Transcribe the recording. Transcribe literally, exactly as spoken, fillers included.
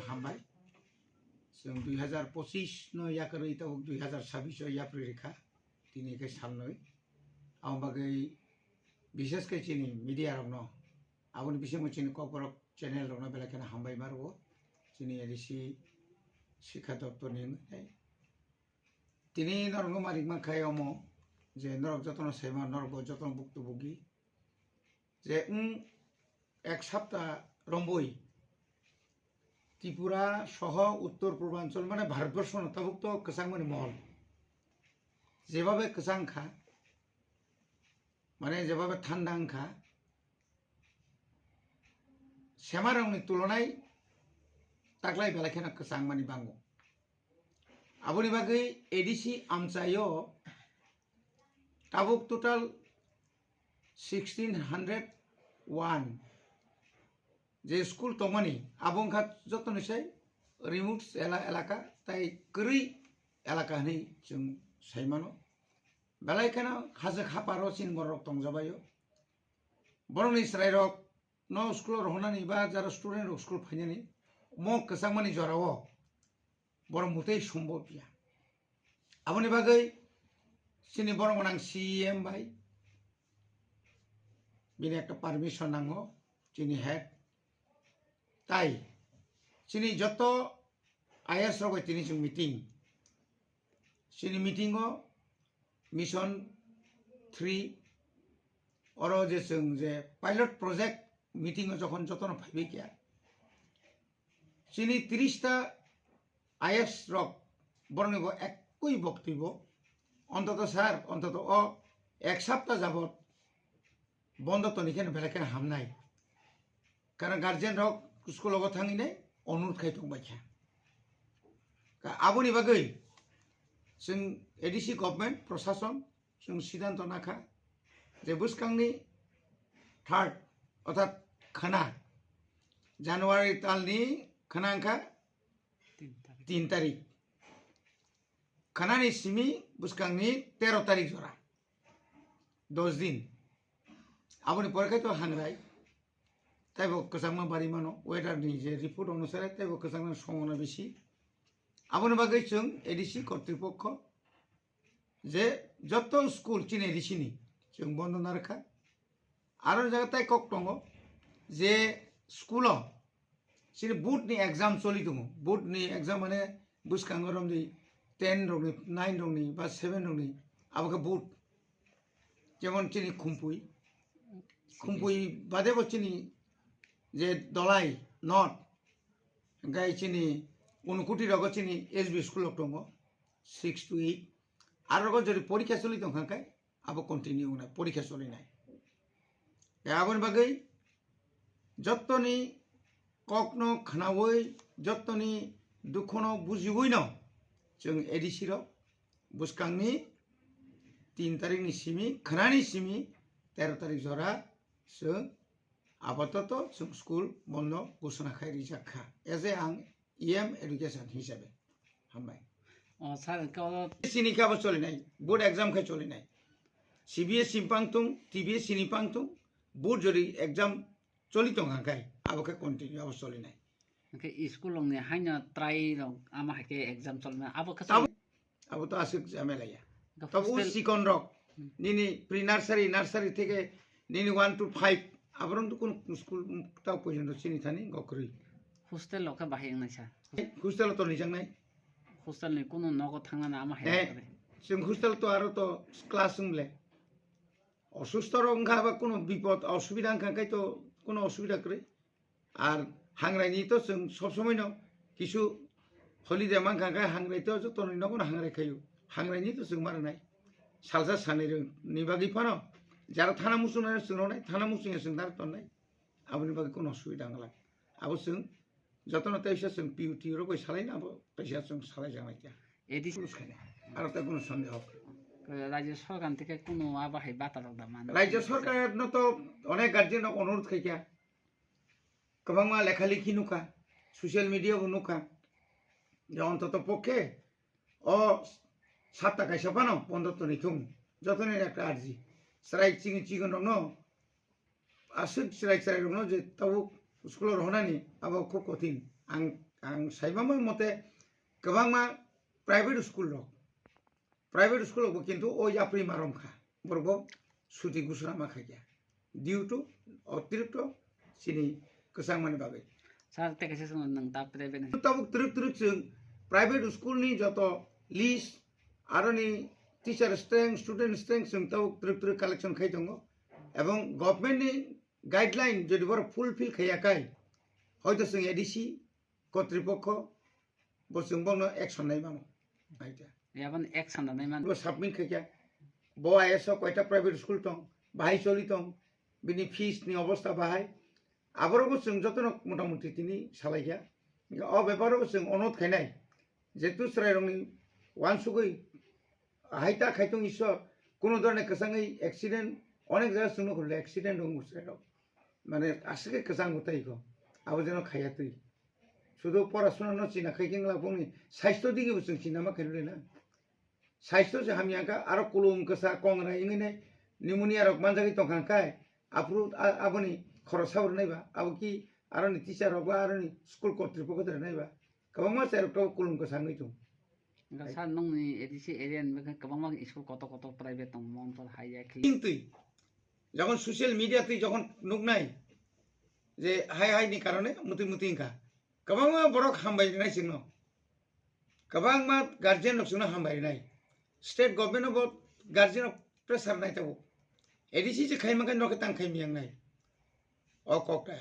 Hambai. Chwng dui hazar pochis no yakarwi tabuk dui hazar sabis o yapri rikha. Tini khe salnwi. Aboni bagwi bishesh khe chini media rokno, aboni bisingo chini Kokborok channel rokno belai kheno hambai ma rwo. Chini A D C Sikha Doptor ni wngwi. Tini norokno ma rikma khe omo je norok jotono saima, norok bo jotono buktu bugi. Je wng ek sapta romboi Tripura soho Uttor Purbanchal mane Bharatborshono tabuk to kwchangmani mohol. Jebabe kwchang kha, mane jebabe thanda wng kha, semarokni tulonai taklai belai kheno kwchangmani bango. Aboni bagwi A D C amchaio tabuk total sixteen hundred one je school tongmani, abo wngkha jotoni sai remote ela-, elaka tai kwrwi elaka hinwi chwng sai mano. Belai kheno hajwk haparo chini borok tongjabaio. Borokni chwrairok no school o rohornani ba jara student rok school phainani mo kwchangmani jorao borok mutei sombo ya. Aboni bagwi chini borok gwnang C E M bai bini ekta permission nango, chini head. Tai chini joto I A S rok bai tini chwng meeting. Chini meeting o Mission three oro je chwng je pilot project meeting o jokhon jotono phaibai kya, chini tris ta I A S rok borokni bo ekui boktwibo, ontoto sir, ontoto o ek sapta jabot bondo toni khe belai khe hamnai. Karon guardian rok school o thangwi nai onurut khai tong bai kha. Ka aboni bagwi chwng A D C government, prosason, chwng siddhanto nakha je bwskangni third, orthat khana, January talni khana wngkha tin tarik. Khanani simi bwskangni tero tarik jora, dos din. Aboni pore khai to hangrai. Taibo kwchangma bari mano, weather ni je report onusare taibo kwchangma songona bisi. Aboni bagwi chwng A D C kortripokho je joto school chini A D C ni chwng bondo narwkha. Aro jaga tai kok tongo je school o chini board ni exam choli tongo. Board ni exam mane bwskango romdi ten rokni, nine rokni ba seven rokni, abo khe board. Jemon chini Khumpui, Khumpui bade bo chini je Dolai North, hingkai chini Unukoti rogo chini S B school rok tongo, six to eight. Aro rogo jodi porikha choli tongkha khe, abo continue wngnai, porikha cholinai. Tei aboni bagwi jottoni kokno khnaui, jottoni dukhono bujiui no chwng A D C rok bwskangni tin tarikni simi, khnani simi tero tarik jora chwng apatoto chwng school bondo ghosona khai rijak kha. As a ang E M education hisabe. Hambai. O, sir, hwnkhe o chini khe abo cholinai, board exam khe cholinai. C B S E ni pang tung, T B S E ni pang tung, board jori exam choli tong kha khai, abo khe continue abo cholinai. Hwnkhe school rokni haino try rok ama hai khe exam cholma, abo khe Abo, abo to aswk jhamela ya. Hwnkhe Tabuk hostel sikon rok, Hmm. nini pre nursery, nursery theke nini one to five, aborok to kun school tao porjonto chini thani gokrwi. Hostel rok khe bahai wngnai sa. Hostel to nijaknai. Hostel ni kunu nogo thangnani ama hai Eh, khe. Chwng hostel to aro to class wng le. Osusto rok wngkha ba kunu bipod osubida wngkha khai to kunu osubida kwrwi. Ar hangrai ni to chwng sob somoi no kisu holiday mankha khai hangrai to joto ni nogo no hangrai khaio. Hangrai ni to chwng ma rwnai. Salsa sanai rwng ni bagwi phano jara thana muchung nai chwng rwnai, thana muchung ya chwng dar tonnai. Aboni bagwi kunu osubida wngla. Abo chwng jotono teisa chwng P U T rok bai salai na abo teisa chwng salai jang lai kya. A D C Kunu sai na. Aro ta kunu sande hok. Rajya sorkar theke kunu abo hai bata rok da man. Rajya sorkar no to onek guardian rok onurudh khai kya. Kwbangma lekha likhi nukha, social media bo nukha. Je ontoto pokhe o sapta kaisa phano bondo toni thung. Jotoni ekta arji. Chwrai chini chigon rokno aswk chwrai chwrai rokno je tabuk school o rohornani abo khub kothin. Ang Ang saimamo mote kwbangma private school rok, private school rok bo kintu o yapri marom kha, borok bo suti gusura ma khaikya due to otirikto chini kwchangmani bagwi. Sir, tei kaisa swngno nwng ta private ni. Tabuk twrwk twrwk chwng private school ni joto list aroni teacher strength, student strength chwng tabuk twrwk twrwk collection khai tongo, ebong government ni guideline jodi borok fulfill khaiya kai, hoito chwng A D C kotripokho bo chwng bono action nai mano. Aita. Yabon action da nai man. Bo submit khaikya. Bo I S o koita private school tong, bahai choli tong, bini fees ni obostha bahai. Aborok bo chwng jotono motamuti tini salaikya. O beparo bo chwng onot khainai. Jetu chwrairokni wansugwi hai ta khaitung Ishwar, kuno dhorone kwchangwi accident, onek jaga chwngno khulile accident wngo chwrairok. Mane aswk khe kwchang bo tei kho. Abo jeno khaiya twi. Sudu porasuna no china khai khe wngla bongni saisto digi bo chwng china ma khainwi na. Saisto se hamya kha, aro kulum kwsa kongra wngwi ne pneumonia rok manjagwi tongkha khe, aphuru a-, aboni khorok sabo rwnai ba, abo ki aroni teacher rok ba, aroni school kotripokho rwnai ba, kwbangma chai rok to kulum kwsa wngwi tong. Wngkha sir, nongni A D C area ni bagwi kwbangma school kotor kotor private tong, Montor, Higher, Khili. Twi, jokhon social media twi jokhon nuknai je hai hai ni karone mutwi mutwi wngkha, kwbangma borok hambai rinai chwngno, kwbangma guardian rok chwngno hambai rinai, state government no bo guardian rok pressure nai tabuk, A D C je khaima khe nokhe tang khai miyang nai, o kok ta.